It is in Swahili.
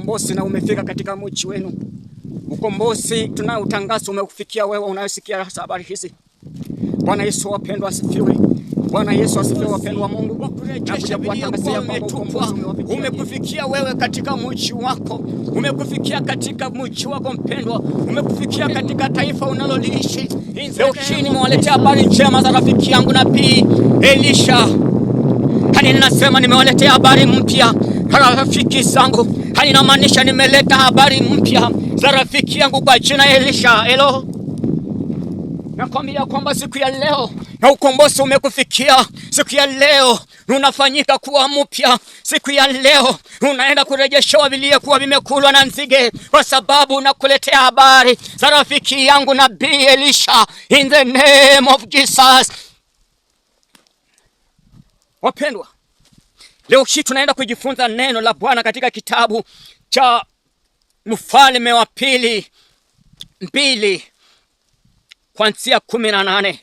Ukombozi na umefika katika mji wenu. Ukombozi tunaotangaza umekufikia wewe unayosikia habari hizi. Bwana Yesu wapendwa asifiwe. Bwana Yesu asifiwe wapendwa wa Mungu. Nakuja kuwatangazia kwamba ukombozi umekufikia wewe katika mji wako, umekufikia katika mji wako mpendwa, umekufikia katika taifa unaloliishi. Leo hii nimewaletea habari njema za rafiki yangu nabii Elisha. Hani ninasema nimewaletea habari mpya rafiki zangu. Hani inamaanisha nimeleta habari mpya za rafiki yangu kwa jina Elisha. Hello. Nakwambia kwamba siku ya leo na ukombozi umekufikia. Siku ya leo unafanyika kuwa mpya. Siku ya leo unaenda kurejeshewa viliyekuwa vimekulwa na nzige, kwa sababu nakuletea habari za rafiki yangu nabii Elisha, in the name of Jesus. Wapendwa, leo hii tunaenda kujifunza neno la Bwana katika kitabu cha Mfalme wa Pili 2 kuanzia 18.